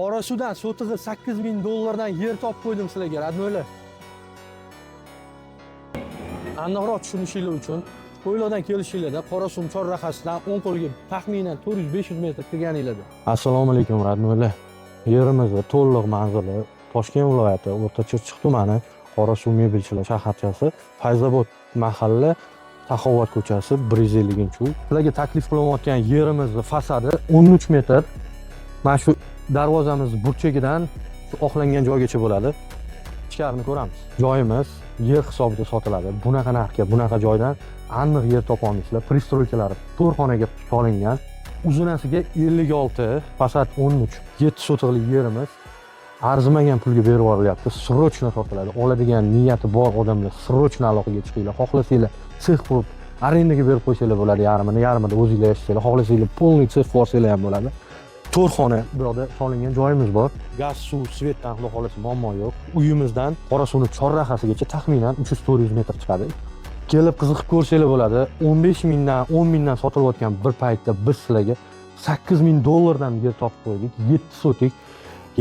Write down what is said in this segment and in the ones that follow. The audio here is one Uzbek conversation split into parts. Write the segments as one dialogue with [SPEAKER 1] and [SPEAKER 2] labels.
[SPEAKER 1] Qorasuvdan sotig'i 8000 dollardan yer topib qo'ydim sizlarga, родной lar. Aniqroq tushunishinglar uchun Qo'yliqdan kelishinglarda Qorasuv chorrahasidan o'ng qo'lga taxminan 400-500 metr kirganinglarda. Assalomu alaykum, родной lar. Yerimizni to'liq manzili Toshkent viloyati, O'rta Chirchiq tumani, Qorasuv mebelchilar shaharchasi, Fayzobod mahalla, Saxovat ko'chasi, 150-uy. Sizlarga taklif qilinayotgan yerimizni fasadi 13 metr. Mana shu darvozamiz burchagidan shu oqlangan joygacha bo'ladi. Ichkarini ko'ramiz. Joyimiz yer hisobida sotiladi. Bunaqa narxga, bunaqa joydan aniq yer topa olmaysizlar. Пристройка lari to'rt xonaga solingan. Uzunasiga 56, fasad 13, 7 sotixlik yerimiz arzimagan pulga berib yuborilyapti. Срочно sotiladi. Oladigan niyati bor odamlar срочно aloqaga chiqinglar. Xohlasanglar, sex qurib arendaga berib qo'ysanglar bo'ladi yarmini, yarmida o'zinglar yashasanglar. Xohlasanglar, полный sex qilib olsanglar ham bo'ladi. To'rt xona bu yoqda solingan joyimiz bor. Gaz, suv, свет dan, xudo xohlasa, muammo yo'q. Uyimizdan Qorasuvni chorrahasigacha taxminan 300-400 metr chiqadi. Kelib qiziqib ko'rsanglar bo'ladi. 15 mingdan, 10 mingdan sotilayotgan bir paytda biz sizlarga 8 ming dollardan yer topib qo'ydik. 7 sotik.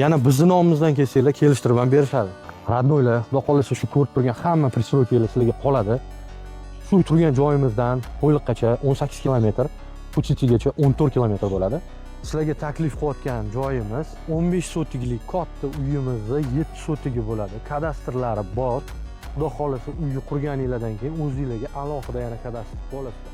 [SPEAKER 1] Yana bizni nomimizdan kelsanglar, kelishtirib ham berishadi. Родной lar, xudo xohlasa, shu ko'rib turgan hamma пристройка lar sizlarga qoladi. Shu turgan joyimizdan Qo'yliqqacha 18 kilometr, Puchitigacha 14 kilometr bo'ladi. Sizlarga taklif qilayotgan joyimiz 15 sotiklik katta uyimizni 7 sotigi bo'ladi. Kadastrlari bor. Xudo xohlasa, uyni qurganinglardan keyin o'zinglarga alohida yana kadastr qilib olasizlar.